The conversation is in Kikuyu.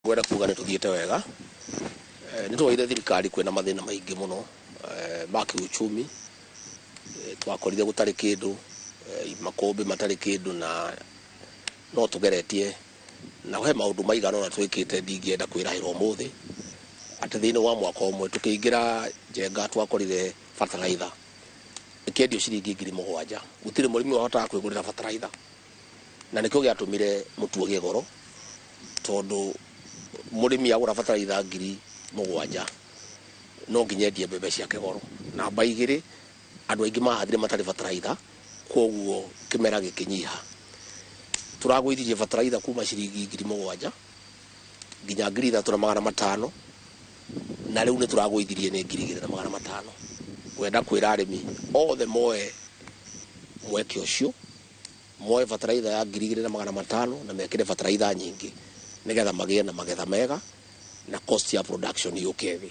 Ngwenda kuga nĩ tũthiĩte wega. Nĩ twoire thirikari kwĩna mathĩna maingĩ mũno ma kiuchumi. Twakorire gũtarĩ kĩndũ, makũmbĩ matarĩ kĩndũ, na no tũgeretie na he maũndũ maigana ũna twĩkĩte. Ndingĩenda kwĩrahĩra ũmũthĩ atĩ thĩinĩ wa mwaka ũmwe tũkĩingĩra Njenga twakorire bataraitha ĩkĩendio ciringi 7,000. Gũtirĩ mũrĩmi wahotaga kwĩgũrĩra bataraitha, na nĩkĩo gĩatũmire mũtu ũgĩe goro, tondũ mũrĩmi agũra bataraitha 7,000 no nginya endie mbembe ciake goro. Namba igĩrĩ, andũ aingĩ mahandire matarĩ bataraitha, koguo kĩmera gĩkĩnyiha. Tũragũithirie bataraitha kuma ciringi 7,000 nginya 3,500, na rĩu nĩ tũragũithirie nĩ 2,500. Ngwenda kwĩra arĩmi othe moe mweke ũcio, moe bataraitha ya 2,500 na mekĩre bataraitha nyingĩ nĩgetha magĩe na magetha mega na cost ya production yũke thĩ.